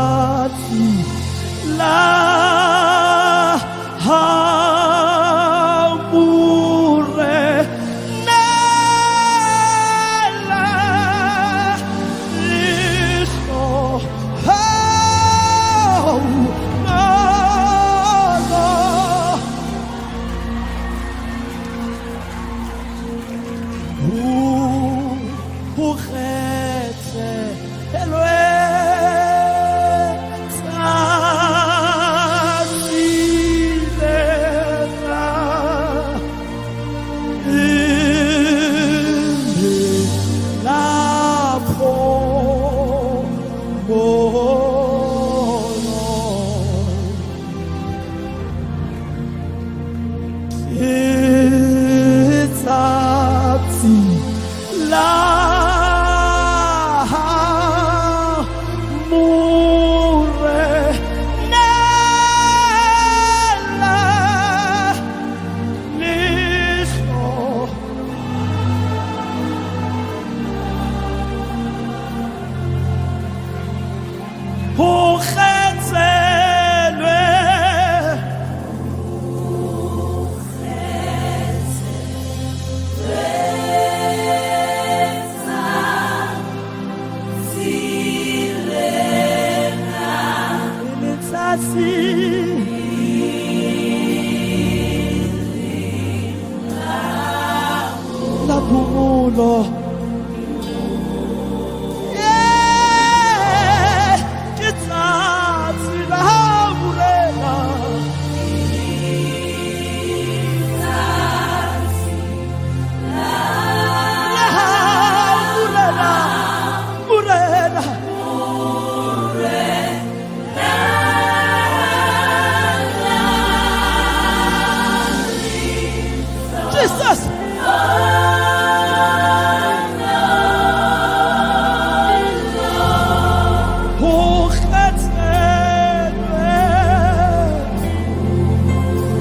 Letsatsi la ha Morena la lehlohonolo. Ho kgethelwe tsatsi lena, mme la phomolo. Letsatsi la Morena la lehlo. Ho kgethelwe letsatsi la phomolo. Yeah, ke tsatsi la Morena. La Morena, Morena. Jesus. Ho kgethelwe,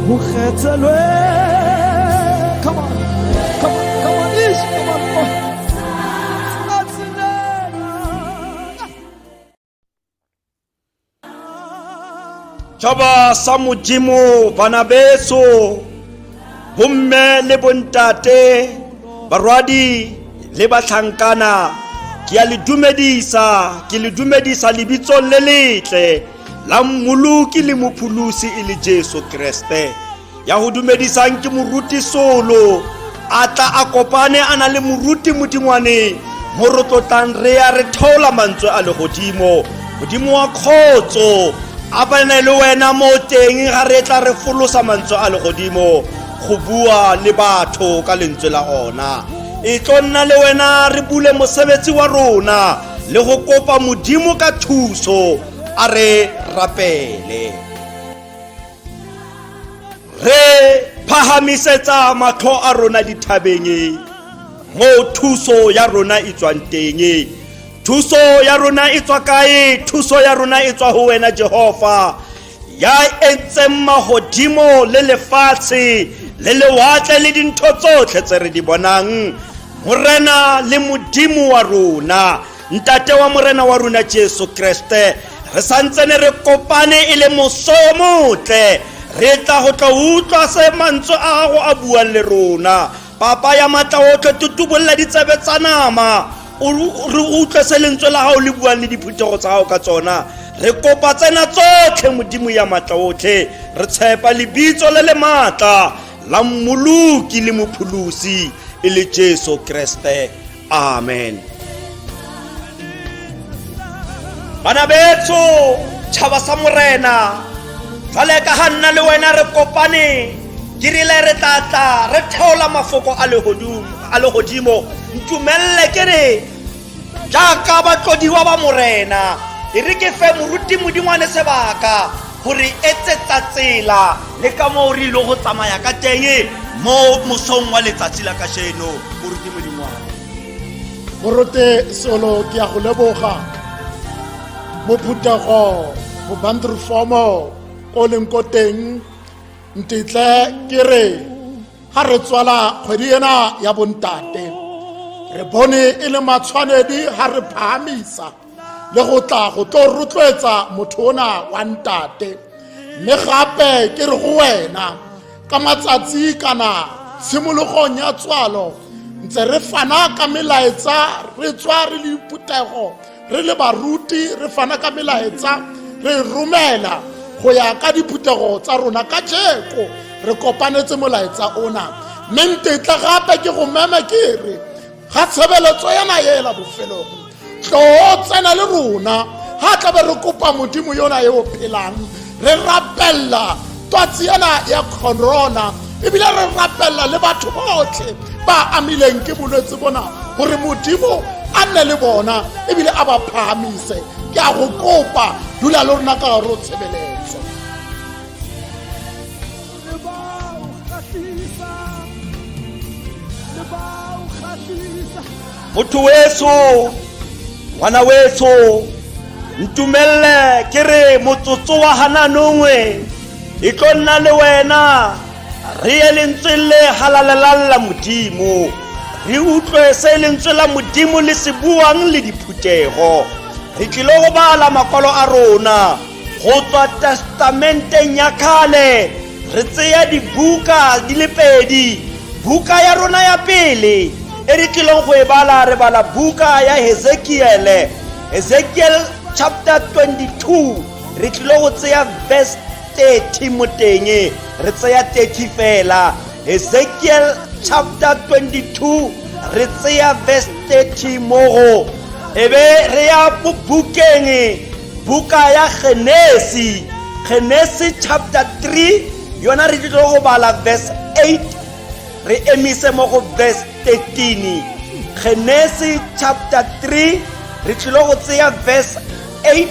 ho kgethelwe. Come on, come on, come on, ish, come on, come on. Tsatsi lena. Tjhaba sa Modimo, bana beso, bomme le bontate, barwadi le bahlankana, ke a le dumedisa, ke le dumedisa lebitsong le letle la Mmoloki le Mopholosi e le Jesu Kreste. Ya ho dumedisang ke moruti Solo, a tla a kopane a na le moruti Modingwane, mo re tlotlang re ya re theola mantswe a legodimo. Modimo wa kgotso a bane le wena mo teng ga re tla re folosa mantswe a legodimo go bua le batho ka lentswe la ona. E tlo nna le wena re bule mosebetsi wa rona le go kopa Modimo ka thuso, a re rapele. Re phahamisetsa matlho a rona dithabeng mo thuso ya rona e tswang teng. Thuso ya rona e tswa kae? Thuso ya rona e tswa ho wena Jehova, ya entseng mahodimo le lefatshe le lewatle le dintho tsotlhe tse re di bonang. Morena le Modimo wa rona, Ntate wa Morena wa rona Jesu Kreste, re santsene re kopane e le moso o motle, re tla go tla utlwa se mantswe a gago a buang le rona. Papa ya matla otlhe, tutubolla ditsebe tsa nama, re utlwe se lentswe la gago le buang le diphuthego tsa gago ka tsona. Re kopa tsena tsotlhe, Modimo ya matla otlhe, re tshepa lebitso le le matla la Mmoloki le Mopholosi e le Jesu Kreste. Amen. Bana betso, tjhaba sa Morena, jwale ka ha nna le wena re kopane, ke rile re tla tla re theola mafoko a lehodimo, a lehodimo. Ntumelle ke re jaaka batlodiwa ba Morena, e re ke fe moruti Modingwane sebaka gore etsetsa tsela le ka moo re ile go tsamaya ka teng mo mosong wa letsatsi la kasheno. Moruti Modingwane. Moruti Solo, ke ya go leboga mo phuthego mo bandrifomo ko leng ko teng. Ntetle ke re ga re tswala kgwedi ena ya bontate, re bone e le matshwanedi ga re phahamisa le go tla go tlo rotloetsa motho ona wa ntate. Mme gape ke re go wena ka matsatsi kana tshimologong ya tswalo ntse re fana ka melaetsa, re tswa re le diphuthego, re le baruti, re fana ka melaetsa, re romela go ya ka diphuthego tsa rona. Ka jeko re kopanetse molaetsa ona, mme ntetla gape ke go mema ke re ga tshebeletso yana ela bofelong tlo tsena le rona ga tlabe re kopa Modimo yona e o phelang, re rapella twatsi ena ya corona, ebile re rapella le batho botlhe ba amileng ke bolwetse bona gore Modimo a nne le bona ebile a ba phahamise. Ke a go kopa, dula le rona ka gare o tshebeletso. Motho weso, ngwana weso, ntumelle ke re motsotso wa hananongwe e tlo nna le wena, re ye lentsweng le halalelang la Modimo, re utlwe se lentswe la Modimo le se buang le diphuthego. Re tlile go bala makwalo a rona go tswa Testamenteng ya Kgale, re tseya dibuka di le pedi. Buka ya rona ya pele e re tlileng go e bala, re bala buka ya Hezekiele, Ezekiel chapter 22. Re tlile go tseya verse 30 mo teng, re tseya 30 fela. Ezekiel chapter 22, re tseya verse 30 mogo, e be re ya mo bukeng, buka ya Genesi, Genesi chapter 3. Yona re tlile go bala verse 8, re emise mo go verse 13. Genesi chapter 3, re tlile go tseya verse 8,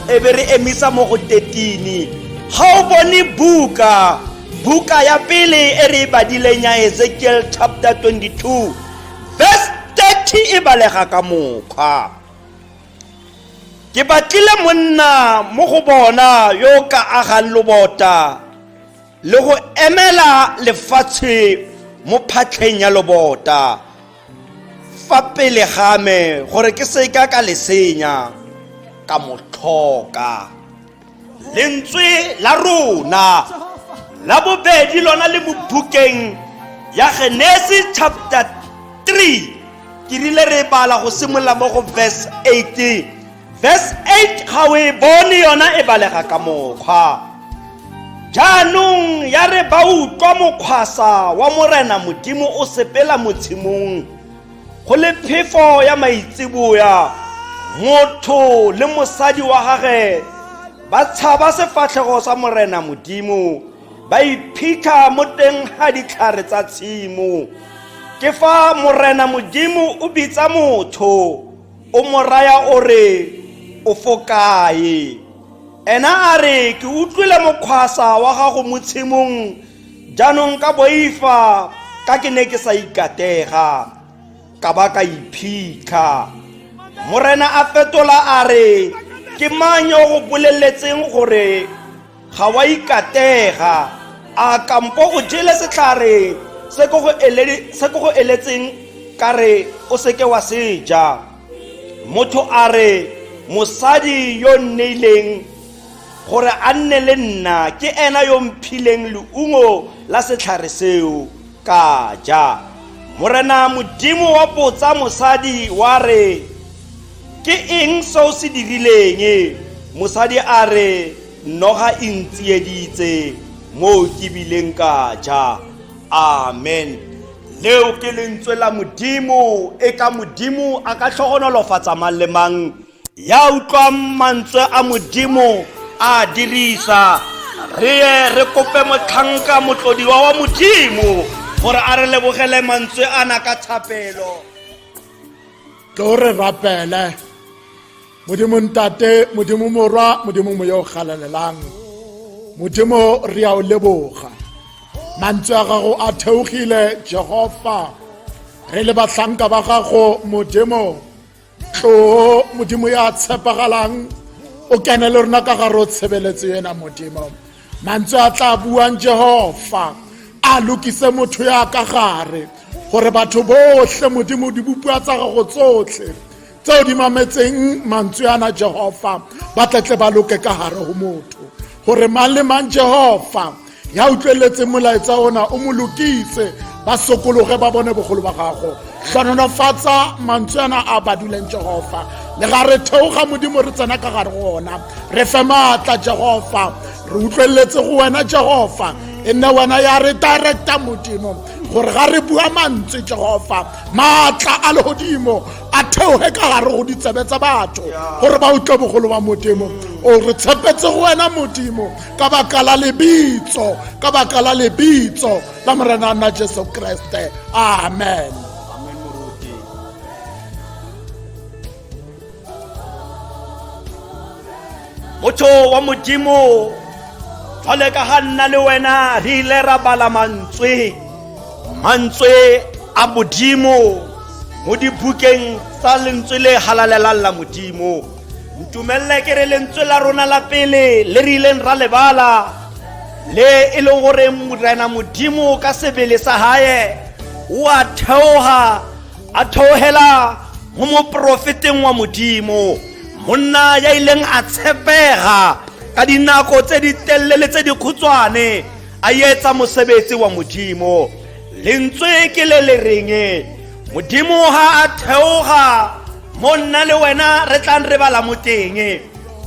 e be re emisa mo go 13. Ga o bone buka, buka ya pele e re e badileng ya Ezekiel chapter 22 verse 30 e balega ka mokgwa: Ke batlile monna mo go bona yo ka agang lobota le go emela lefatshe mo phatlheng ya lobota fa pele ga me, gore ke seka ka le senya, ka mo tlhoka. Lentswe la rona la bobedi lona le mo bukeng ya Genesi chapter 3. Ke rile re bala go simolola mo go verse 8. Verse 8 ga o e bone, yona e balega ka mokgwa: Jaanong ya re ba utlwa mokgwasa wa Morena Modimo o sepela mo tshimong go le phefo ya maitseboya, motho le mosadi wa gage ba tshaba sefatlhego sa Morena Modimo, ba iphitlha mo teng ga ditlhare tsa tshimo. Ke fa Morena Modimo o bitsa motho, o mo raya o re, o fo kae? Ena a re, ke utlwile mokgwasa wa gago mo tshimong, jaanong ka boifa, ka ke ne ke sa ikatega, ka ba ka iphitlha. Morena a fetola a re, ke mang yo go boleletseng gore ga wa ikatega? A kampo o jele setlhare se ke go eletseng ka re o seke wa se ja? Motho a re, mosadi yo nneileng gore a nne le nna ke ena yo mphileng leungo la setlhare seo, ka ja. Morena Modimo wa botsa mosadi wa re, ke eng se o se dirileng? Mosadi a re, noga e ntsieditse, moo ke bileng ka ja. Amen. Leo ke lentswe la Modimo. E ka Modimo a ka tlhogonolofatsa mang le mang ya utlwang mantswe a Modimo a dirisa. Re ye re kope motlhanka motlodiwa wa Modimo gore a re lebogele mantswe ana ka thapelo. Tlo re rapele. Modimo Ntate, Modimo Morwa, Modimo Moya o galalelang, Modimo re a o leboga. Mantswe a gago a theogile, Jehova, re le bahlanka ba gago. Modimo, tlo Modimo ya tshepagalang, o kene le rona ka gare o tshebeletso ena. Modimo, mantswe a tla buang, Jehova, a lokise motho ya ka gare, gore batho bohle, Modimo, dibopiwa tsa gago tsotlhe tse Tseo di mametseng mantswe ana Jehova, ba tletle ba loke ka hare ho motho, gore mang le mang Jehova ya utlweletseng molaetsa ona o mo lokise, ba sokologe ba bone bogolo ba gago. Hlononofatsa mantswe ana a baduleng Jehova, le ga re theoga Modimo re tsena ka gare go ona, re fe maatla Jehova, re utlweletse go wena Jehova, e nne wena ya re directa Modimo, gore ga re bua mantswe Jehova, maatla a legodimo a theoge ka gare go ditsebe tsa batho, gore ba utlwe bogolo ba Modimo. O re tshepetse go wena Modimo, ka baka la lebitso, ka baka la lebitso la Morena nna Jesu Kriste, amen. Amen moruti. Motho wa Modimo, jwale ka ha nna le wena re ile ra bala mantswe, mantswe a Modimo mo dibukeng tsa lentswe le halalelang la Modimo. Ntumelle ke re lentswe la rona la pele le re ileng ra lebala, le e leng gore Morena Modimo ka sebele sa hae o a theoha, a theohela mo moprofeteng wa Modimo, monna ya ileng a tshepega ka dinako tse di telele le tse dikhutshwane, a etsa mosebetsi wa Modimo. Lentswe ke le le reng, Modimo ha a theoga mo nna le wena re tlang re bala mo teng,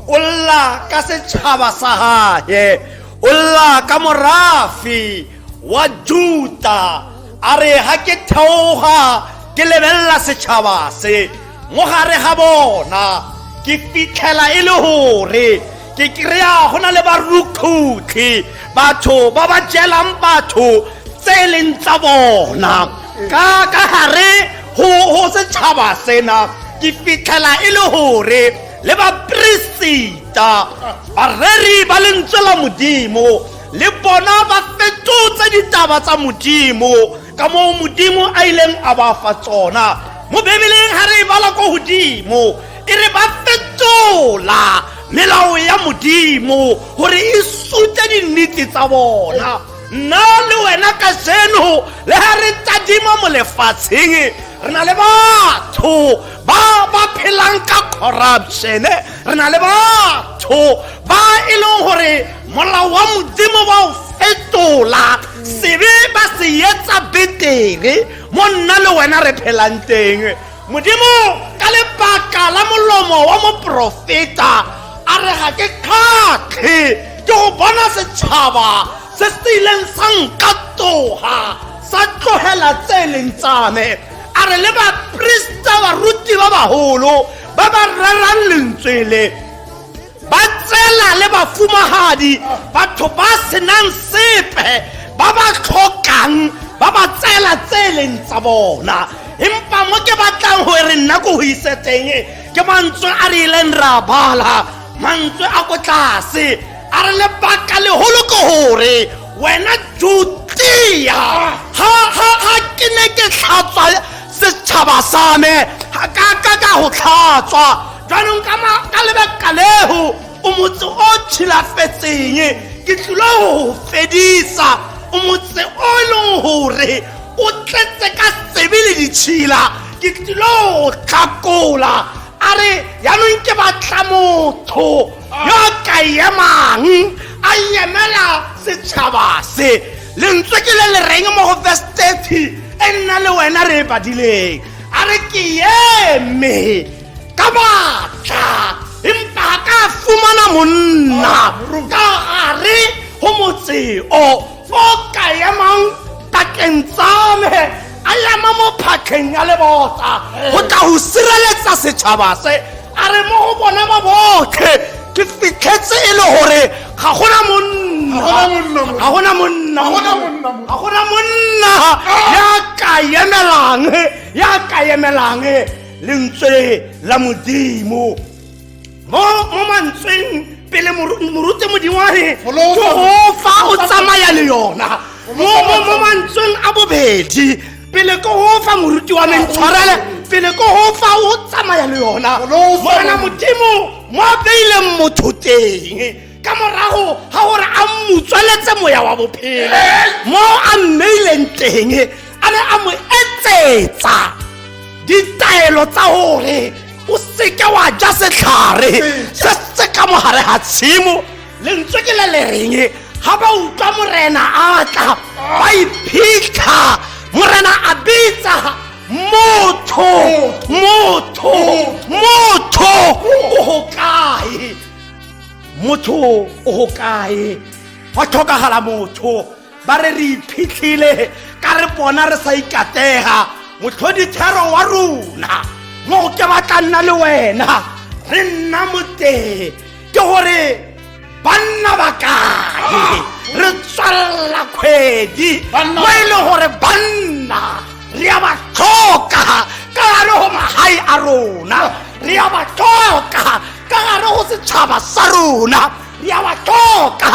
o lla ka setšhaba sa hae, o lla ka morafe wa Juta, a re ha ke theoga ke lebelela setšhaba se mo gare ga bona, ke fitlhela e le gore ke kry-a go na le barukhutlhi, batho ba ba jelang batho tse e leng tsa bona ka ka gare go setšhaba sena. Ke fitlhela e le gore le baperesita, bareri ba lentswe la Modimo, le bona ba fetotse ditaba tsa Modimo ka moo Modimo a ileng a ba fa tsona mo Bibeleng. Ha re e bala ko godimo e re ba fetola melao ya Modimo gore e sute dinnete tsa bona. Nna le wena kajeno le ha re tadima mo lefatsheng, re na le batho ba ba phelang ka corruption, re na le batho ba e leng gore molao wa Modimo ba o fetola, sebe ba se etsa betere mo nna le wena re phelang teng. Modimo ka lebaka la molomo wa moprofeta a re ga ke kgatlhe ke go bona setšhaba se se ileng sa nkatoga sa tlogela tse e leng tsa me. A re le baprista, baruti ba bagolo ba ba rerang lentswe le, ba tsela le bafumahadi, batho ba senang sepe, ba ba tlhokang, ba ba tsela tse e leng tsa bona. Empa mo ke batlang gore nna ko go ise teng ke mantswe a re ileng ra bala, mantswe a ko tlase a re lebaka legolo ke gore wena Judea, ha ke ne ke tlhatswa setšhaba sa me, ga ka ka ka go tlhatswa. Jaanong ka lebaka leo o motse o tšhilafetseng, ke tlile go fedisa. O motse o e leng gore o tletse ka sebe le ditšhila, ke tlile go tlhakola. A re jaanong ke batla motho yo a ka emang a emela setšhaba se. Lentswe ke le le reng mo go verse 30 e nna le wena re e badileng, a re ke eme ka batla empa ka fumana monna ka gare go motse o o ka emang pakeng tsa me, a ema mo phatlheng ya lebota go tla go sireletsa setšhaba se. A re mo go bona ba botlhe ke fitlhetse e le gore ga gona monna, ga gona monna, ga gona monna ya ka emelang, ya ka emelang lentswe la Modimo mo mantsweng pele moruti Modingwane ke go fa o tsamaya le yona mo mantsweng a bobedi pele ke go fa moruti wa me ntshwarele, pele ke go fa o tsamaya le yona. Morena Modimo mo a beileng motho teng ka morago ga gore a mmutsweletse moya wa bophelo, mo a mmeileng teng a ne a mo etsetsa ditaelo tsa gore O seke wa ja setlhare se se ka mogare ga tshimo. Lentswe ke le le reng ga ba utlwa morena a tla ba iphitlha, morena a bitsa motho, motho, motho o go kae? Motho o go kae? Gwa tlhokagala motho. Ba re re iphitlhile ka re bona re sa ikatega. Motlhodithero wa rona mo ke batla nna le wena re nna moteng ke gore banna ba kae? Re tswalela kgwedi mo e leng gore banna re a ba tlhoka ka gare go magae a rona, re a ba tlhoka ka gare go setšhaba sa rona, re a ba tlhoka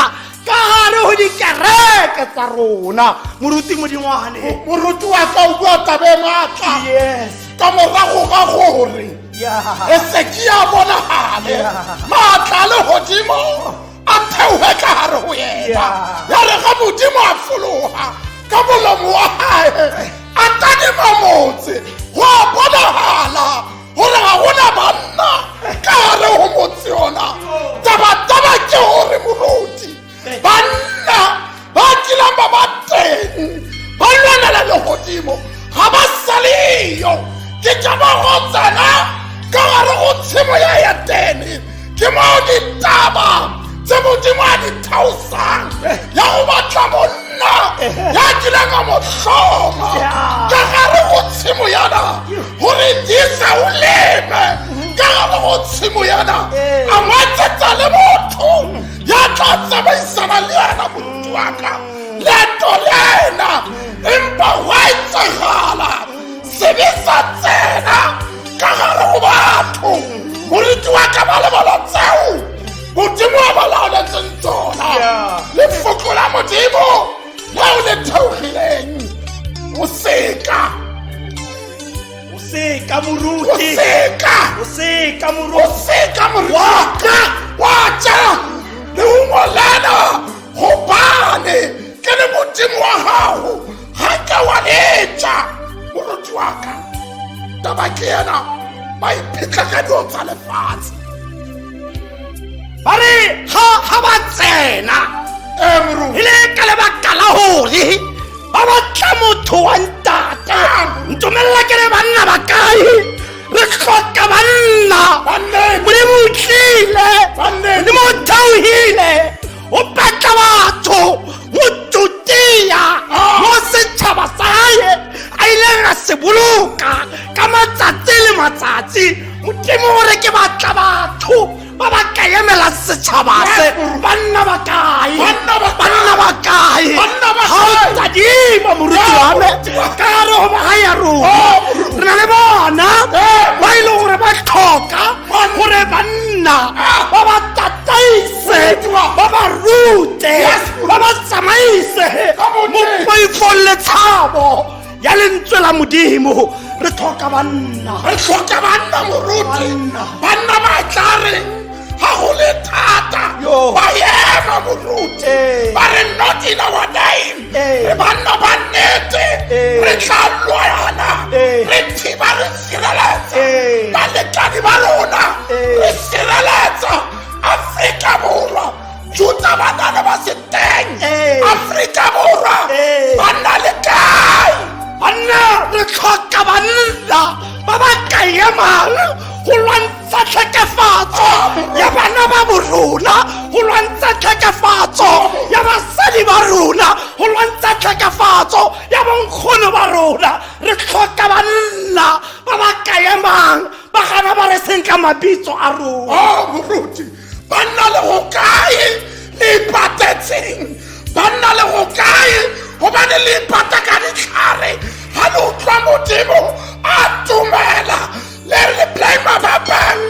ka gare go dikereke tsa rona. Moruti Modingwane, moruti wa ka o bua tabe maatla. Yes. Ka morago ga gore Esekia bonagale maatla a legodimo a theoge ka gare go yena, ya re ga Modimo a fologa ka molomo wa gae a tadima motse, go a bonagala gore ga gona banna ka gare go motse ona. Tabataba ke gore moruti, banna ba kilang ba ba teng ba lwanela legodimo ga ba saleyo. Ke ka ba go tsena ka gare go tshimo ya Etene, ke mo ditaba tse Modimo a di theosang ya go batla monna ya kileng a mo hloma ka gare go tshimo yana gore disa o leme ka gare go tshimo yana, a mo etsetsa le motho ya tla tsamaisana le yena. Moruti wa ka, leeto lena empa gwa etsagala sebe sa tsena ka gare go batho. Moruti wa ka, ba lebala tseo Modimo a ba laoletseng tsona, lefoko la Modimo leo le theogileng, o seka o seka moruti, o seka, o seka o moruti, seka moruti wa ka wa ja leungo lena, gobane ke le Modimo wa gago ga ke wa letša. Moruti wa ka, taba ke ena, ba iphitlha ka dilo tsa lefatshe. Ba re ga ba tsena ee moruti, e le ka lebaka la gore ba batla motho wa ntate. Ntumelela ke re banna ba kae? Re tlhoka banna. Modimo o tlile, Modimo o theohile, o batla batho mo Judea mo setšhaba sa gae a ileng a se boloka ka matsatsi le matsatsi. Modimo gore ke batla batho ba ba ka emela setšhaba se. Banna ba kae? Banna ba kae? Banna ba kae? Banna ba Ga o kae? tadima moruti wa me Moruti wa ka gare go magae a rona, Oh, moruti. re na le bona ba e leng gore ba tlhoka gore banna ba ba tataise, Moruti wa ba ba rute, Yes, moruti. ba ba tsamaise Ka mo bonnete. poifong le tshabo ya lentswe la Modimo. Re tlhoka banna. Re tlhoka banna moruti. Banna. Banna ba tla reng ga go le thata Yo. ba ema moruti, Ee. ba re not in our name, Ee. re banna ba nnete, Ee. re tla lwana, Ee. re thiba, re sireletsa Ee. balekane ba rona, Ee. re sireletsa Afrika Borwa. Juta banana ba se teng Ee. Afrika Borwa. Ee. Banna le kae? Banna, re tlhoka banna ba ba ka emang go lwantsha tlhekefatso ya bana ba borona, go lwantsha tlhekefatso ya basadi ba rona, go lwantsha tlhekefatso ya bonkgono ba rona. Re tlhoka banna ba ba ka emang ba gana ba re senka mabitso a rona. Oh moruti, banna le go kae? Le ipatetseng? Banna le go kae? Gobane le ipata ka ditlhare ga le utlwa Modimo a tumela, le re le blame ba bang,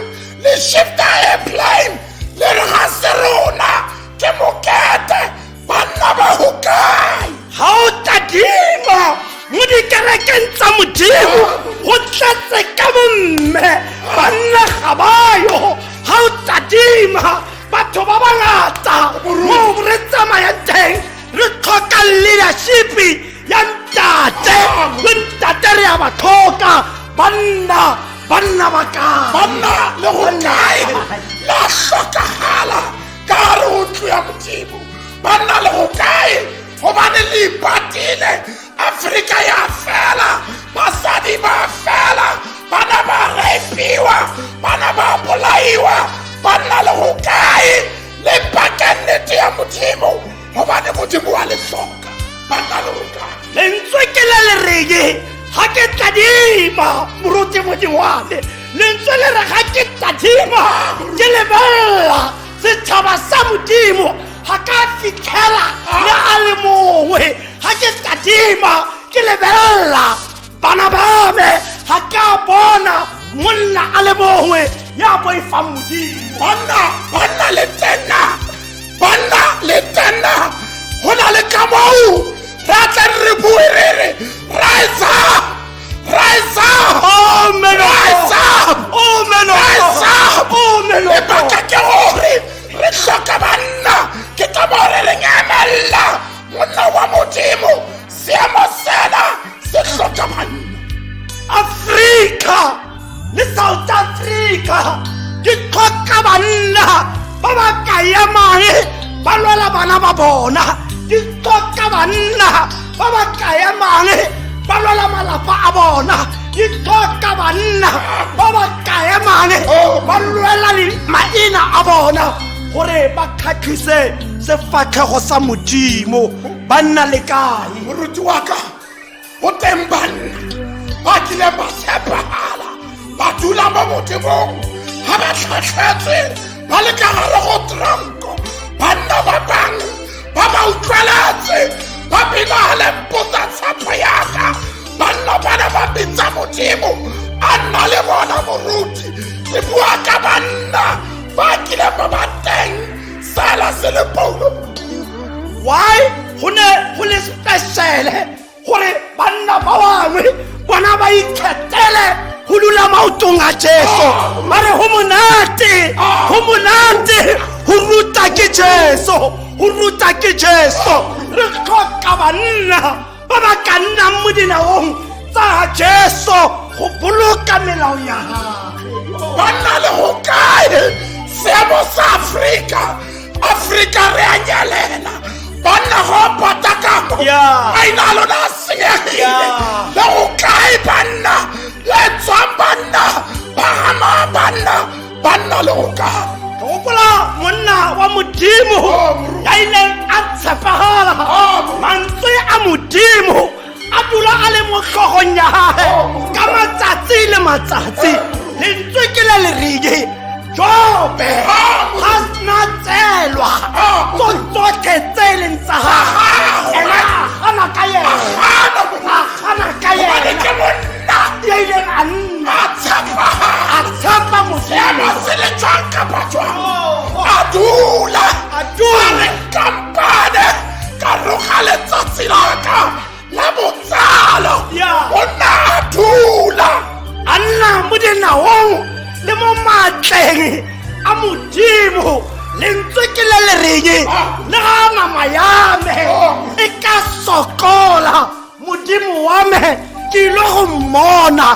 le shifta airplane, le re ga se rona ke mokete. Banna ba go kae? Ga o tadima mo dikerekeng tsa Modimo go tletse ka bomme, banna ga bayo. Ga o tadima batho ba bangata mo re tsamayang teng, re tlhoka leadership ya ntate le ntate, re a ba tlhoka banna. Banna ba kae? Banna le go kae? La hlokagala ka gare go ntlo ya Modimo. Banna le go kae? Gobane le ipatile. Afrika ya fela, basadi ba fela, bana ba rapiwa, bana ba bolaiwa. Banna le go kae? Le paka nnete ya Modimo, gobane Modimo wa le hloka. Banna le go kae? Lentswe ke le le reng ga ke tadima, moruti Modingwane. Lentswe le re ga ke tadima ke lebelela setšhaba sa Modimo, ga ka fitlhela le a le mongwe. Ga ke tadima ke lebelela bana ba me, ga ka bona monna a le mongwe ya boifang Modimo. Banna, banna le tena, banna le tena. Go na le ka moo re tla re bue re re rise up, rise up, Oh, man of rise God. up, Oh, man of rise God. up. Oh, man of Lebaka God. ke gore re hloka banna, ke ka moo re reng emella monna wa Modimo. Seemo sena se hloka banna. Afrika le South Africa di tlhoka banna ba ba ka emang ba lwela bana ba bona, di tlhoka banna ba ba ka emang ba lwela malapa a bona, di tlhoka banna ba ba ka emang ba lwela maina a bona gore ba kgatlhise sefatlhego sa Modimo. Banna le kae? Moruti wa ka, go teng banna ba kileng ba tshepagala, ba dula mo Modimong ga ba tlhatlhetswe, ba le ka gare go tronko. Banna ba bangwe ba ba utlweletse, ba bina ga le mpotsa tshepo yaka. Banna bana ba bitsa Modimo a nna le bona. Moruti, ke bua ka banna ba kileng ba ba teng sela se le Paulo. Why go ne go le speciale gore banna ba bangwe bona ba ikgethele go dula maotong a Jesu? Ba re go monate, go monate go ruta ke Jesu, go ruta ke Jesu. Re tlhoka banna ba ba ka nnang mo dinaong tsa Jesu go boloka melao ya gagwe. Banna le go kae? Seemo sa Afrika, Afrika re a nyelela. Banna go pata kamo, maina a lona a senyegile. Le go kae banna? Le tswang banna, pagama banna, banna le go kae? Ke gopola monna wa Modimo ya ileng a tshepagala. Mantswe a Modimo a dula a le mo tlhogong ya gage ka matsatsi le matsatsi. Lentswe ke le le reng Jobe ga sena tselwa tso tsotlhe tse e leng tsa gagwe, ena a gana ka yena, a gana ka Gobane yena ke monna ya ileng a nna a tshepagala, a tshepa seemo Modimo. Se le jwang kapa jwang, a dula, A dula. a re kampane ka roga letsatsi la ka la botsalo. Monna a dula, a nna mo dinaong le mo maatleng a Modimo. Lentswe ke le le reng le ga nama ya me e ka sokola, Modimo wa me ke ile go mmona.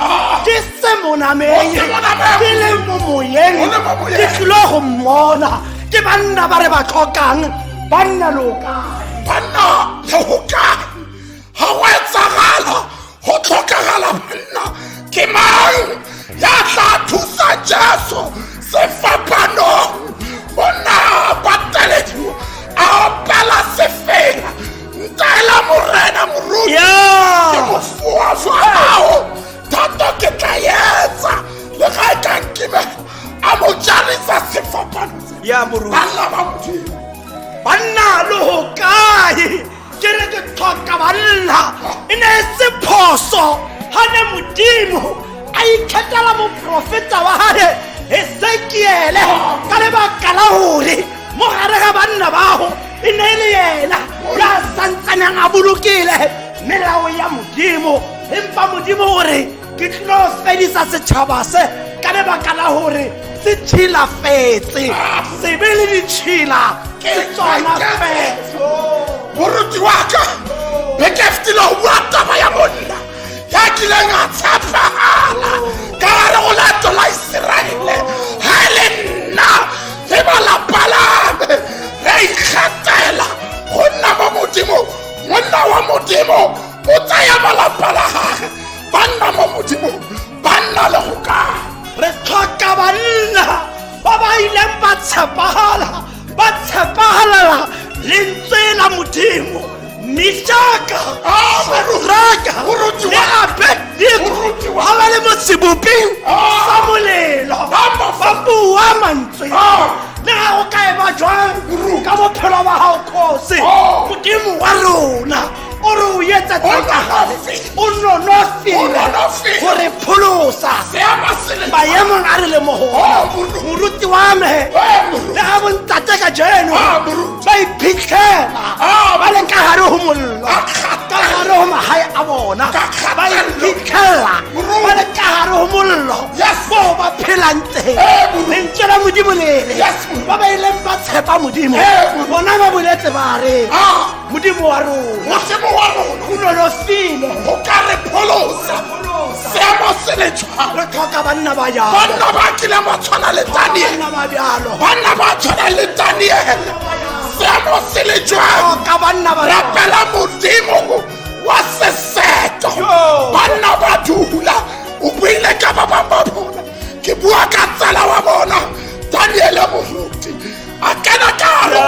Ke se mo nameng, O se mo nameng. ke le mo moyeng, O le mo moyeng. ke tlile go mmona. Ke banna ba re ba tlhokang. Banna le o kae? Banna le go kae? Ga go etsagala go tlhokagala banna. Ke mang ya tla thusa Jesu sefapanong? Monna a patelediwa, a opela sefela, ntaela Morena. Moruti, ke mofuafu ao thato ke tla etsa le ga e ka nkimela. A mo jarisa sefapano se. Ya moruti. Banna ba Modimo, Banna le go kae? Ke re ke tlhoka banna. E ne e se phoso ga ne Modimo a ikgethela moprofeta wa gage Ezekiele, ka lebaka la gore mo gare ga banna bago e ne e le yena ya santsaneng a bolokile melao ya Modimo. Empa Modimo gore ke tlilo fedisa setšhaba se ka lebaka la gore se tšhilafetse, sebe le ditšhila ke tsona fela. Moruti wa ka, beke fetile go bua taba ya monna ya kileng a tshepagala ka gare go le lerato la Iseraele ga e le nna le ba lapa la me re ikgethela go nna mo modimo monna wa modimo o tsaya malapa la gage ba nna mo modimong ba nna le go kae re tlhoka banna ba ba ileng ba tshepagala ba tshepagalela lentswe la modimo mešaka Ah, sadraka Moruti le wa- abednego Moruti wa- ga ba le mo sebopeng Ah. sa molelo Ba mo- ba bua mantswe Ah. le ga go ka e ba jwang Moruti. ka bophelo ba gago kgosi Oh. modimo wa rona o re o etsetsa O gale nonofile. o nonofile O nonofile. go re pholosa seema se le maemong a re le mo go Oh, ona moruti. moruti wa me Eh, moruti. le ga bontate ka jeno Ah, moruti. ba iphitlhela Ah, ba le ka gare go mollo Ka ka gare go magae a bona Ka ba kgatello. iphitlhela Moruti. ba le ka gare go mollo Yes. moo ba phelang teng Eh, moruti. lentswe la modimo lele Yes, moruti. ba ba ileng ba tshepa modimo Eh, moruti. bona ba boletse ba re Ah, modimo wa rona modimo wa rona o nonofile go ka re pholosa seemo se le jwang re tlhoka banna ba jalo banna ba kileng ba tshwana le daniel banna ba bjalo banna ba tshwana le daniel seemo se le jwang tlhoka banna ba jalo rapela modimo wa seseto Yo. banna ba dula o buile ka ba bang ba bona ke bua ka tsala wa bona daniele moruti a kena ka gare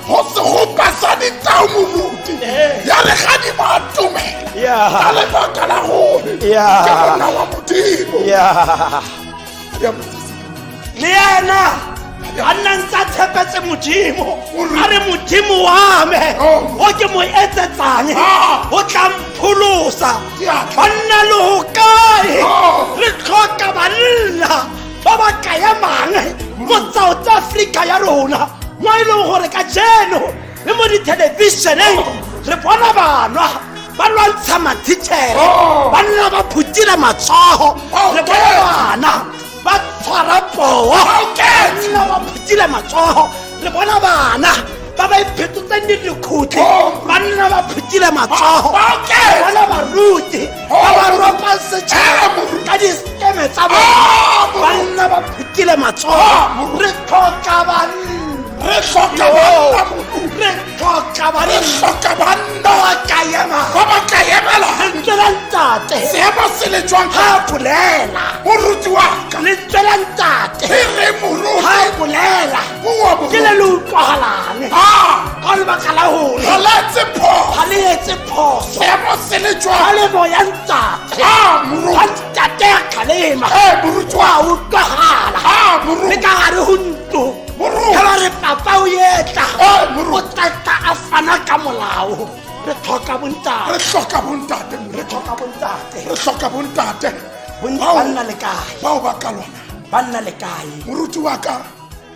go segopa sa ditau moruti Eh. ya re ga di ba atumela Yeah. ka lebaka la gore Yeah. ke monna wa modimo yeah. Ya motsisi. le ena a nna ntse a tshepetse modimo a re modimo wa me Oh. o ke mo etsetsang Ah. o tla mpholosa Ke a tla. banna le go kae Oh. re tlhoka banna ba ba kaemang mo south africa ya rona mo e leng gore ka jeno le mo dithelebišeneng re bona banwa ba lwantsha mathitšhere Oh. banna ba phutile matsogo re bona Okay. bana ba tshwara poo Okay. banna ba phutile matsogo re bona bana ba ba iphetotseng le dikhutle Oh. banna ba phutile matsogo Okay. re bona baruti ba ba ropang setšhaba Eh, moruti. ka diskeme tsa Ah, bona moruti. banna ba phutile matsogo Ah, moruti. re tlhoka banna re hloka Yo. banna moruti re tlhoka re banna hloka banna ba ba ka emang ba ba ka emelang lentswe la ntate seemo se le jwang ga a bolela moruti wa ka lentswe la ntate re re moruti ga a bolela bua ke le moruti le utlwagalang ah ka lebaka la gore ga le etse phoso ga le etse phoso seemo se le ga jwang le moya ntate ah ga moruti ntate a kgalema eh moruti wa wa utlwagala ah le moruti ka gare go ntlo Moruti. ge ba re papa o etla Eh, o moruti tlatla a fana ka molao re tlhoka bontate re hloka bontate re moruti tlhoka bontate re hloka bontate Bao- banna le kae bao ba ka lwana banna le kae moruti wa ka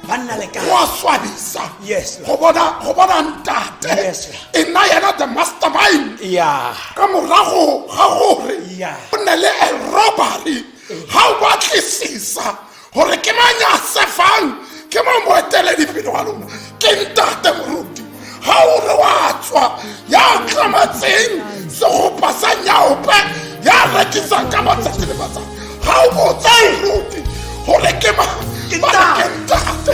banna le kae go a swabisa Yes, go bona go bona ntate Yes. e nna yena the mastermind ya ka morago ga gore Yeah. o ne le a robbery ga o batlisisa gore ke mang ya sefang ke mang moeteledipele wa lona ke ntate moruti ga o re wa tswa ya tlametseng segopa sa nyaope ya rekisang ka matsatsi le matsatsi ga o botsa moruti gore ke mang Ke ba re ke ntate. ntate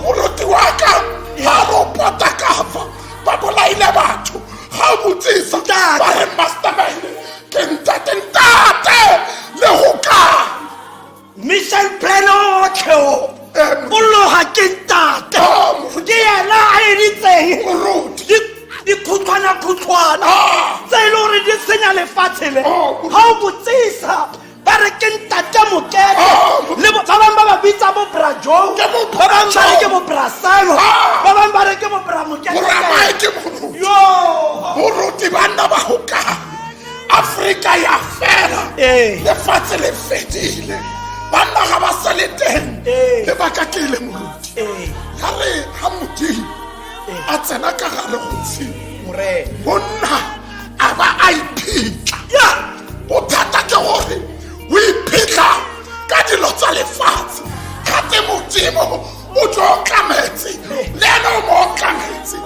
moruti wa ka ga re o pota kafa ba bolaile batho ga o botsisa Ntate. ba re mastermind ke ntate ntate le go kae mission plan otlhe o Eh, o loga ke ntate Ah, moruti. ke yena a editseng moruti dikhutlwana-khutlwana Ah. tse e le gore di senya lefatshe le Oh, moruti. ga o botsisa ba re ke ntate mokete Ah, moruti. le ba bangwe ba ba bitsa bo bra joe Ke bo ba Bra bangwe ba re Joe. ke bo bra salo Ah. ba bangwe ba re ke bo bra mokete moramae ke moruti yo moruti banna ba go kae afrika ya fela Ee. lefatshe le fedile banna ga ba sa le teng Ee. lebaka ke ile moruti ee ya re ga modimo a tsena ka gare go tshimo morena monna a ba a iphitlha ya bothata ke gore o iphitlha ka dilo tsa lefatshe gate modimo o tlo otlametse le ene o mo otlametse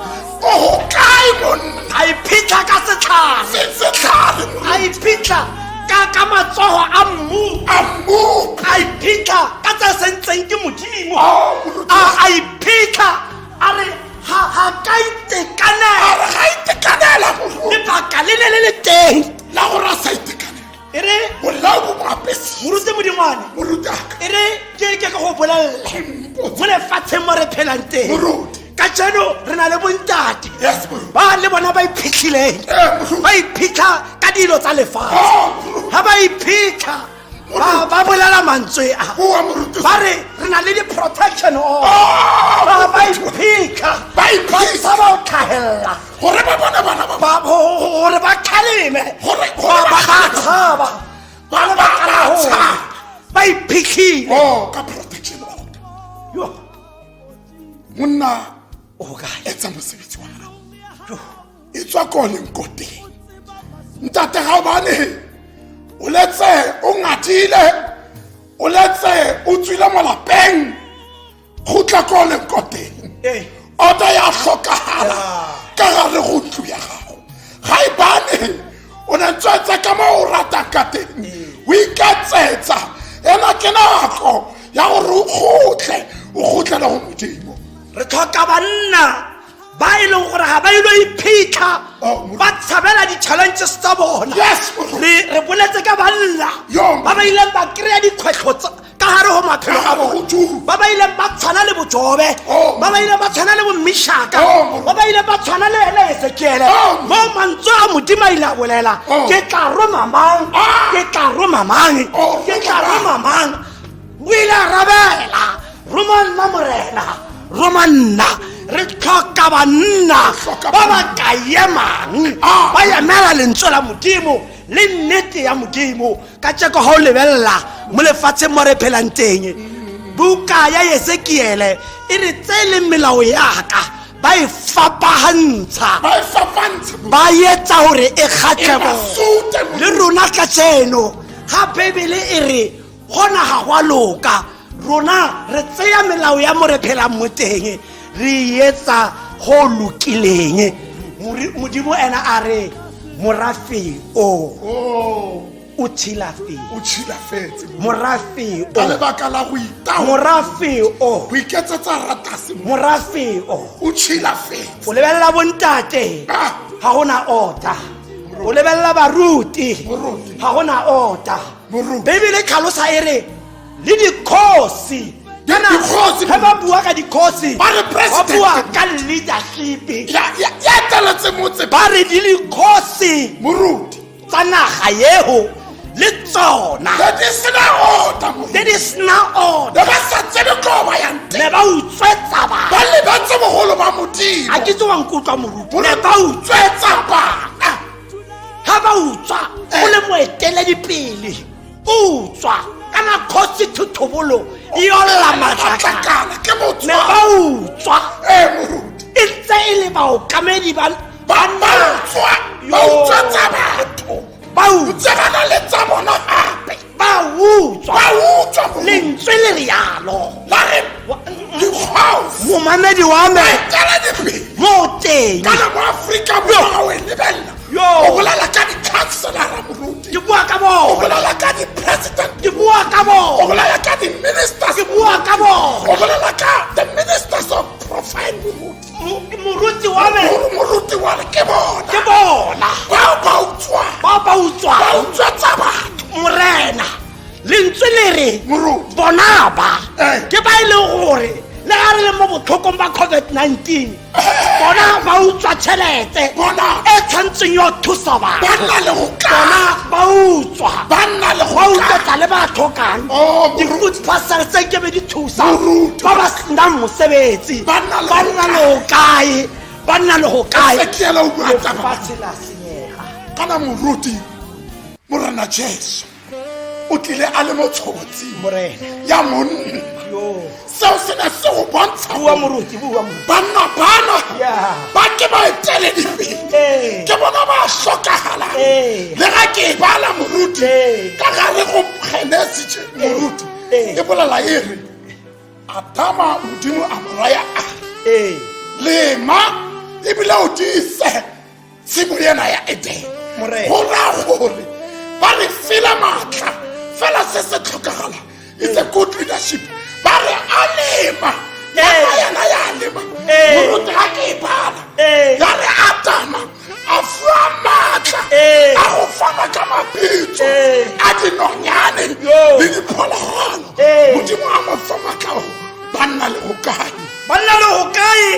o go kae monna a iphitlha ka setlhare se setlhare a iphitlha ka matsogo a mmu a mmopi a iphitlha iphitlha ka tsa sentseng ke modimo a a iphitlha a re ga ga ka itekanela a re ga itekanela lebaka le ne le le teng la gore a sa itekanela e re bolao bo mo apesitse moruti modingwane moruti aka e re ke ke ke go bolelela mo lefatsheng mo re phelang teng moruti ka jeno re na le bontate yes moruti ba le bona ba iphitlhileng Eh, moruti ba iphitlha ka dilo tsa lefatshe Oh, moruti ga ba iphitlha ba ba bolela mantswe a bua moruti ba re re na le di-protection order Oh, ba ba iphitlha Ba ba iphitlha. tshaba go tlhagelela gore ba bone bana ba Ba- go- go- gore ba kgaleme Gore- ba gore ba ba ba tshaba Ba- Ka lebaka la ba gore tshaba. ba iphitlhile oh ka protection order Yo, monna o kae etsa mosebetsi wa gago e tswa ko leng ko teng ntate ga obane o letse o ngadile o letse o tswile mo lapeng gotla ko leng ko teng Ee. order ya tlhokagala ka gare go ntlo ya gago ga e bane o ne tswetsa ka mo o ratang ka teng o iketsetsa ena ke nako ya gore o kgotle o kgotlele go modimo re tlhoka banna ba e leng gore ga ba ile iphitlha Oh, Moruti. ba tshabela di-challenges tsa bona Yes, Moruti. re re boletse ka banna Yo, ba ba ileng ba kry-a dikgwetlho ka gare go maphelo Ka a gare go bona tulo. ba ba ileng ba tshwana le bojobe Oh, ba ba ileng ba tshwana le bommishaka Oh, Moruti. ba ba ileng ba tshwana le ene esekiele Oh, Moruti. mo mantswe a modimo a ile a bolela Oh. ke tla roma mang Ah. ke tla roma mang Oh, ke tla roma roma mang o ile a rabela roma nna morena roma nna re tlhoka banna Hloka ba ba ka emang Ah. ba emela lentswe la modimo le nnete ya modimo ka tšeko ga o lebelela mo lefatsheng mo re phelang teng buka ya esekiele e re tse e leng melao yaka ba e fapagantsha ba e fapantshe ba etsa gore e e kgatlhe ba bona sute le rona ka tseno ga bebele e re gona ga go a loka rona re tseya melao ya mo re phelang mo teng re e etsa go lokileng modimo ena a re morafe o o o tshilafetse o tshilafetse morafe ka o lebaka la go itaola morafe o go iketsetsa ratase morafe o o tshilafetse o lebelela bontate Ah. ga gona order o lebelela baruti Moruti. ga gona order Moruti. bebele tlhalosa e re le dikgosi Kana, dikgosi. ge ba bua ka dikgosi Ba re ba president. bua ka leadership ya ya ya eteletse motse ba re di dikgosi moruti tsa naga yeo le tsona le di sena order moruti le di sena order ne ba sa tsebe ko ba yang teng ne ba utswetsa ba bana lebetse bogolo ba modimo a ke tse wa nkutlwa moruti ne ba utswetsa bana ga ba utswa o le moeteledipele o utswa kana kgosi thothobolo e olla matlakala matlakala ke ne motswa ba utswa ee moruti e ntse e le baokamedi ba ba ba utswa ba Yo. utswetsa batho ba utswa ntse ba na le tsa bona gape ba utswa ba utswa moruti lentswe le rialo la re dikgosi momamedi wa me eteledipele mo teng kana mo aforika borwa ga o e lebelela Yo. o bolela ka di-councilora moruti ke bua ka o bona bolela ka di-president ke bua ka o bona bolela ka di-ministers ke bua ka bona o bolela ka the ministers of profile moruti Moruti wa me Gore moruti wa re ke bona ke bona bao ba utswang ba ba ba utswang utswetsa batho morena lentswe le re Moruti. bona ba Eh. ke ba e leng gore le ga re le mo botlhokong ba covid-19 bona ba utswa tšhelete Bona. e tshwantseng yo thusa ba batho nna le go bona ka ba utswa ba nna le ba go ka utswetsa le ba tlhokang Oh, moruti. di-food parcel tse nkebe di thusa Moruti. ba ba senang mosebetsi Ba nna le ba go nna le go kae ba nna le go kae Ezekiel o bua taba. lefatshe la senyega kana moruti morena jesu o tlile a le mo tshobotsing morena ya monna yo seo se ne se go bontsha bua gore moruti bua moruti banna bana Yeah. ba ke ba eteledipele Ee. ke bona ba tlhokagalang Ee. le ga ke e bala moruti Ee. ka gare go genesi moruti Ee. e bolela e re adama modimo a mo raya a ee lema ebile o tiise tshimo ena ya edene Morena. go raya gore ba re fela maatla fela se se tlhokagala It's a good leadership. Ba re a lema. Eh. Ya yena ya lema. Eh. Moruti ga ke e bala. Eh. Ya re Adama a fuwa maatla Eh. a go fana ka mabitso Eh. a dinonyane Yo. le diphologolo. Eh. Modimo a mo fa maatla ao banna le go kae. Banna le go kae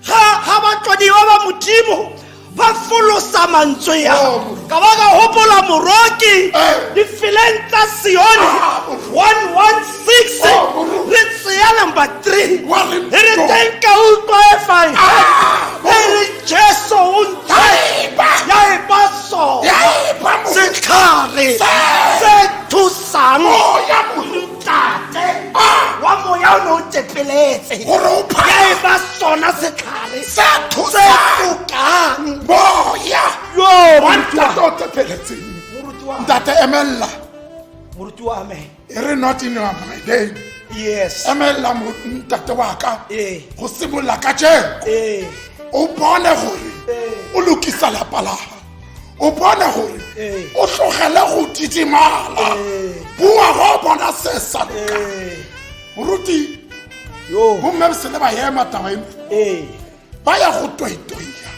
ga ga batlodiwa ba Modimo ba folosa mantswe ya Oh, Moruti. ka ba ka hopola moroki Eh. difeleng tsa Sione Ah, Moruti. 116 Oh, Moruti. re tseya number 3 Wa re e re ntlo. teng ka utlwa e fang Ah, e re Jesu o ntse Ya eba. ya e ba sona Ya eba, Moruti. setlhare Se. se thusang Moya, Moruti. ntate Ah. wa moya o ne o tsepeletse Gore o ya phahame. e ba sona setlhare Se se thusang. tukang Moya. yo Wa moruti wa ntate o tepeletseng. moruti wa Ntate emella. moruti wa me E re not in your my day. yes Emella ntate wa ka. Eh. Go simolola ka jeko. eh O bone gore Eh. o lokisa lapa la gago. O bone gore Eh. o tlogele go didimala. Eh. Bua ga o bona se sa lokang. eh Moruti, yo bomme se le ba ema taba eno. eh Ba ya go toitoia.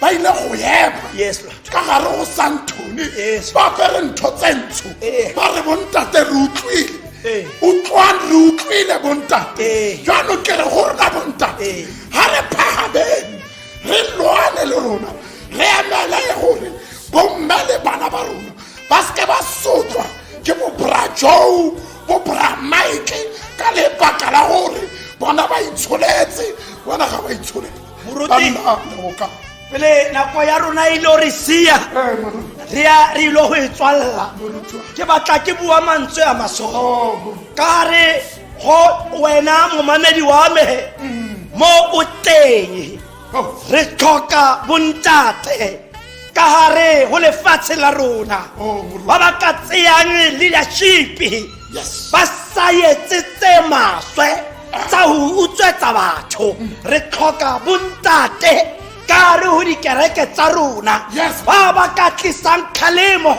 Ba ile go ema. yes Lord ka gare go santhone Yes. ba apere ntho tse ntsho Eh. ba re bontate re utlwile Eh. utlwang re utlwile bontate Eh. jaanong ke re go rona bontate Eh. ga re phagameng re lwane le rona re emele gore bomme le bana ba rona ba seke ba sotlwa ke bobra Joe bobra Mike ka lebaka la gore bona ba itsholetse wena ga ba itsholetse Moruti. Banna, le go ka pele nako ya rona e ile re sia Eh, moruti. re ya re ile go e tswalla Moruti wa- ke batla ke bua mantswe a masogo Oh, moruti. ka re go wena momamedi wa me mo o teng Oh. re tlhoka bontate ka gare go lefatshe la rona Oh, moruti. ba ba ka tseyang leadership Yes. ba sa etse tse maswe tsa go utswetsa batho re tlhoka bontate ka gare go dikereke tsa rona Yes. ba ba ka tlisang kgalemo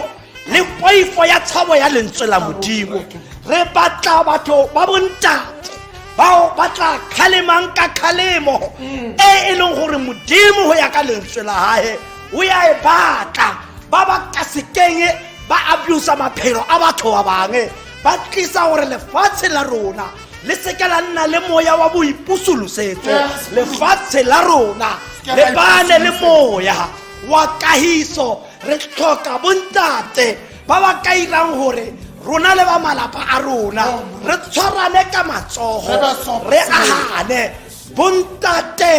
le poifo ya tshabo ya lentswe la Modimo re batla batho ba bontate bao ba tla kgalemang ka kgalemo e e leng gore Modimo go ya ka lentswe la gae o ya e batla ba ba ka sekeng ba abusa maphelo a batho ba bangwe ba tlisa gore lefatshe la rona le seke la nna le moya wa boipusolosetso Yes. lefatshe la rona Seke le la bane le ipusolosetsa. moya wa kahiso re tlhoka bontate ba ba ka irang gore rona le ba malapa a rona re tshwarane ka matsogo Re be sopo re ahane bontate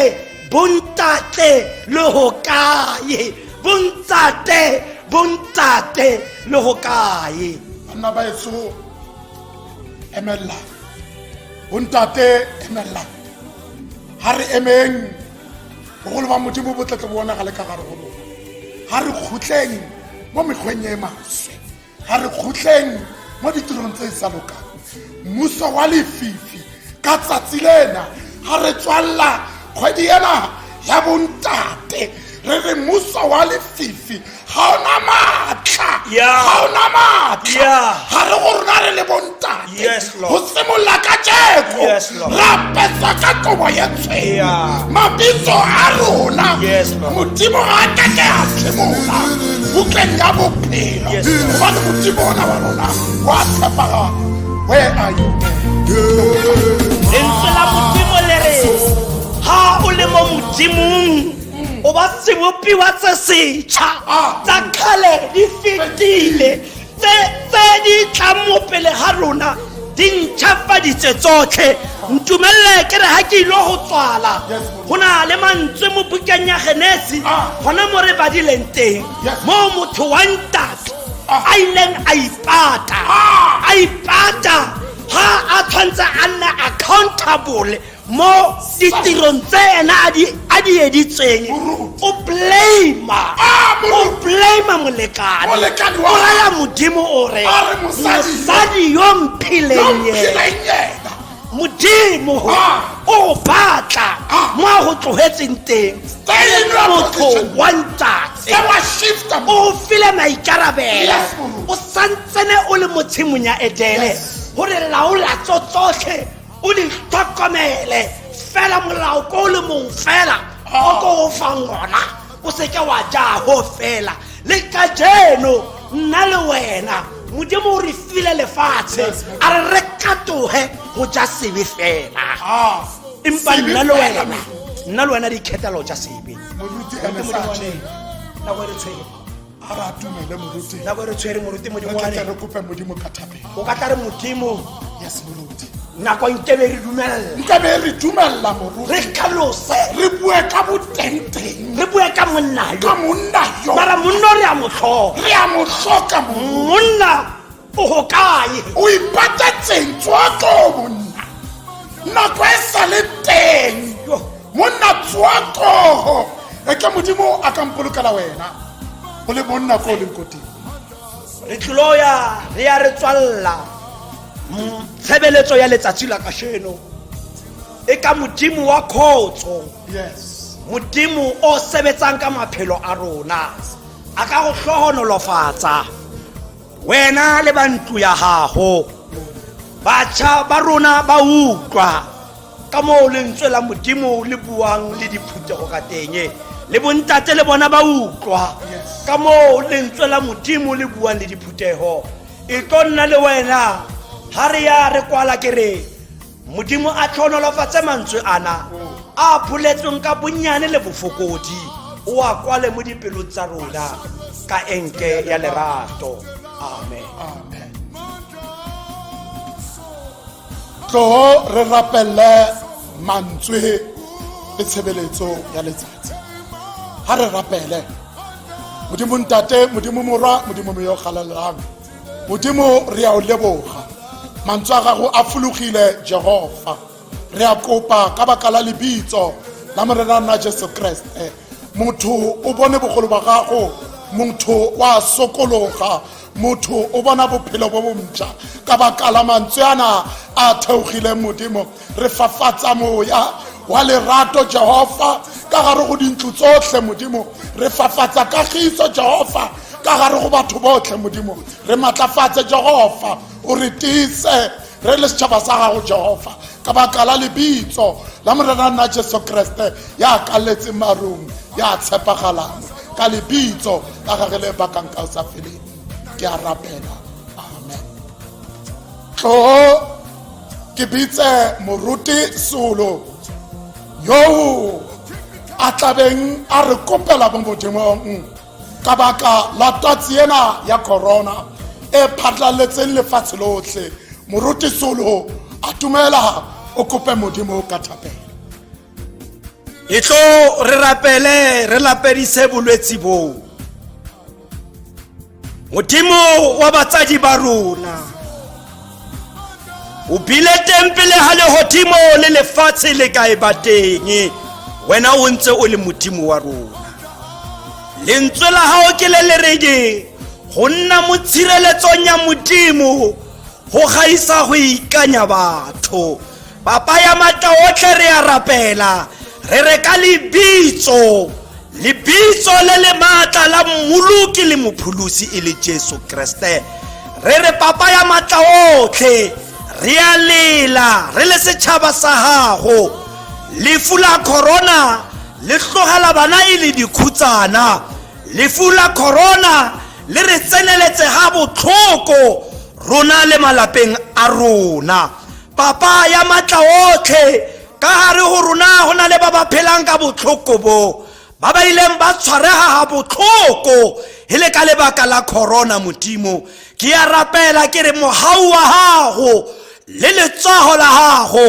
bontate le ho kae bontate bontate le ho kae banna ba etsho emella bontate emella ha re emeng bogolo ba Modimo bo tletle bo bonagale ka gare go rona ha re kgutleng mo mekgweng e maswe ha re kgutleng mo ditirong tse di sa lokang mmuso wa lefifi ka tsatsi lena ha re tswalla kgwedi ena ya bontate re re mmuso wa lefifi ga ona maatla Yeah. ga ona maatla Yeah. ga re go rona re le bontate Yes, Lord. go simolola ka jeko Yes, Lord. re apeswa ka kobo ye tshweu Yeah. mabitso a rona Yes, Lord. Modimo ga a kake a phemola bukeng ya bophelo Yes, Lord. gobane Modimo ona wa rona wa tshepagala where are you lentswe la Modimo le re ha o le mo Modimong o ba sebopiwa se setšha Ah. tsa kgale di fetile tse tse di tlang mo pele ga rona di ntšhafaditse tsotlhe ntumelele ke re ga ke ile go tswala Yes, Lord. go na le mantswe mo bukeng ya Genesi Ah. gona mo re badileng teng Yes. mo motho wa ntate Ah. a ileng a ipata Ah. a ipata ha a tshwanetse a nne accountable mo ditirong tse ena a di a di editseng Moruti. o blame Ah, o moruti. blame molekane Molekane wa o raya Modimo o re A re mosadi yo- mosadi yo yo mphileng yena mphileng yena Modimo Ah. o batla Ah. mo a go tlogetseng teng Stay in your motho position. wa ntate se wa shifta o file maikarabelo Yes, Moruti. o santsene o le mo tshimong ya Edene Yes. Gore laola tso tsotlhe o di tlhokomele fela molao ko o le mong fela o ko o fang ona o seke wa ja ho fela le kajeno nna le wena modimo o re file lefatshe a re re katoge go ja sebe fela Ah, empa sebe nna le fela, wena nna le wena di ikgethela go ja sebe Moruti Moruti MSR. Modingwane, nako e re tshwere a re atumele moruti nako e re tshwere moruti re tle modingwane re kope modimo ka thapelo o ka tla re modimo yes moruti nako nkebe re dumelela nkabe re dumella moruti re tlhalose re bue ka botengteng re bue ka monna yo ka monna yo mara monna o re a mo tlhoka re a mo hloka moruti monna o go kae o ipatetseng tswa ko monna nako e sa le teng Yo. monna tswa koho e ke modimo a ka mpolokela wena o le monna ko o leng ko teng re tlilo ya re ya re tswalla tshebeletso ya letsatsi la kasheno e ka modimo wa khotso yes modimo o sebetsang ka maphelo a rona a ka go hlohonolofatsa wena le ba ntlo ya gago batjha ba rona ba utlwa ka moo lentswe la modimo le buang le diphuthego ka teng le bontate le bona ba utlwa Yes. ka moo lentswe la modimo le buang le diphuthego e tlo nna le wena ga re ya re kwala ke re modimo a tlhonolofatse mantswe ana a pholetsweng ka bonnyane le bofokodi o a kwale mo dipelong tsa rona ka enke ya lerato amen amen tloho re rapelle mantswe le tshebeletso ya letsatsi ha re rapele modimo ntate modimo morwa modimo moyo galalelang modimo re a o leboga mantswe a gago a fologile jehova re a kopa ka baka la lebitso la morena nna jesu kreste motho o bone bogolo ba gago motho wa sokologa motho o bona bophelo bo bontšha ka baka la mantswe ana a theogileng modimo re fafatsa moya wa lerato jehova ka gare go dintlo tsotlhe modimo re fafatsa kagiso jehova ka gare go batho botlhe modimo re matlafatse jehova o re tiise re le setšhaba sa gago jehova ka baka la lebitso la morena nna jesu kreste ya kaletseng marung ya tshepagalang ka lebitso la gage le bakang ka o sa feleng ke a rapela amen tloho ke bitse moruti solo yoo a tlabeng a re kopela mo modimong ka baka la twatsi ena ya corona e phatlaletseng lefatshe lotlhe moruti solo a tumela o kope modimo ka thapelo e tlo re rapele re lapedise bolwetsi boo modimo wa batsadi ba rona o bile teng pele ga legodimo le lefatshe le ka e ba teng wena o ntse o le modimo wa rona lentswe la gago ke le le reng go nna mo tshireletsong ya modimo go gaisa go ikanya batho papa ya matla otlhe re a rapela re re ka lebitso lebitso le le maatla la mmoloki le mopholosi e le jesu kreste re re papa ya matla otlhe re a lela re le setšhaba sa gago lefu la corona le tlogela bana e le dikhutsana lefu la corona le re tseneletse ga botlhoko rona le malapeng a rona papa ya matla otlhe ka gare go rona go na le ba ba phelang ka botlhoko bo ba ba ileng ba tshwarega ga botlhoko e le ka lebaka la corona modimo ke ya rapela ke re mogau wa gago le letsogo la gago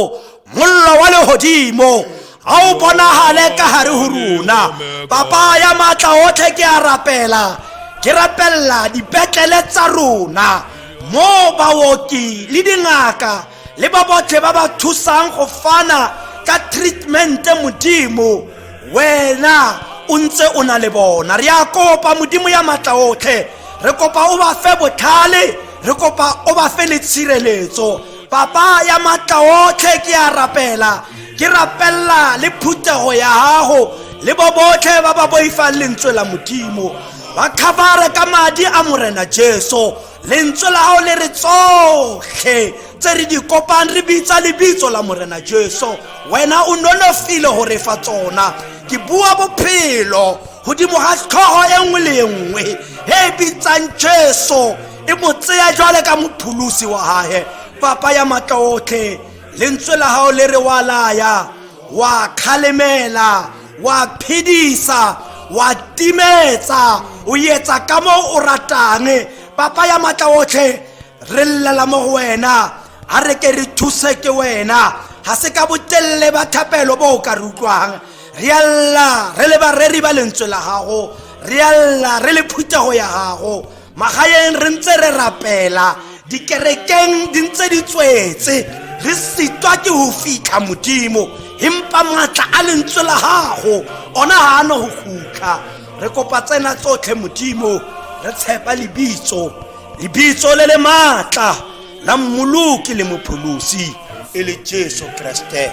mollo wa legodimo ga o bonagale ka gare go rona papa ya maatla otlhe ke a rapela ke rapelela dipetlele tsa rona mo baoki le dingaka le ba botlhe ba ba thusang go fana ka treatmente modimo wena o ntse o na le bona re a kopa modimo ya maatla otlhe re kopa o ba fe botlhale re kopa o ba fe le tshireletso papa ya maatla otlhe ke a rapela Ke rapella le phuthego ya gago le bo botlhe ba ba boifang lentswe la Modimo, ba khavare ka madi a Morena Jesu. Lentswe la gago le re tsotlhe tse re di kopang re bitsa lebitso la Morena Jesu, wena o nonofile go re fa tsona. Ke bua bophelo godimo ga tlhogo e nngwe le e nngwe e bitsang Jesu, e mo tseya jwale ka mopholosi wa gage. Papa ya matla otlhe, lentswe la gago le re wa laya, wa kgalemela, wa phedisa, wa timetsa, o etsa ka mo o ratang. Papa ya matla otlhe, re llela mo go wena, a re ke re thuse ke wena. Ga se ka botelele ba thapelo bo o ka re utlwang. Re a lla re le bareri ba lentswe la gago, re a lla re le phuthego ya gago. Magaeng re ntse re rapela, dikerekeng di ntse di tswetse, re sitwa ke go fitlha Modimo, empa maatla a lentswe la gago ona ga a no go khutla. Re kopa tsena tsotlhe Modimo, re tshepa lebitso, lebitso le le maatla la Mmoloki le Mopholosi e le Jesu Kriste.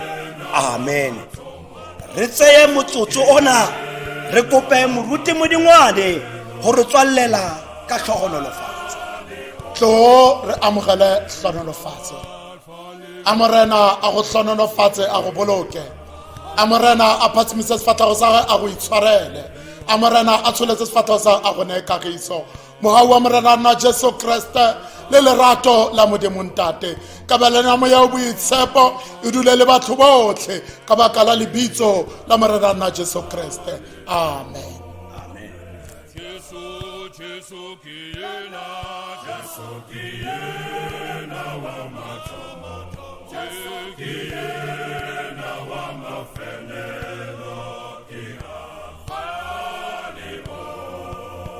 Amen. Re tseye motsotso ona re kope moruti Modingwane go re tswallela ka tlhogonolofatso. Tlo re amogele tlhogonolofatso. A Morena a go tlhogonolofatse, a go boloke. A Morena a phatsimise sefatlhego sa gagwe, a go itshwarele. A Morena a tsholetse sefatlhego sa gagwe, a go neye kagiso. Mogau wa Morena nna Jesu Kriste le lerato la Modimo Ntate, kabelano ya Moya o Boitshepo e dule le batho botlhe ka baka la lebitso la Morena nna Jesu Kriste. Amen. Jesu, Jesu ke yena, Jesu ke yena wa mathomo, Jesu ke yena wa mafelelo, ke Alfa le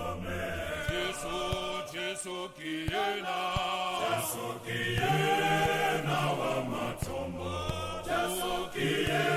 Omega. Jesu, Jesu ke yena, Jesu ke yena wa mathomo, Jesu ke yena.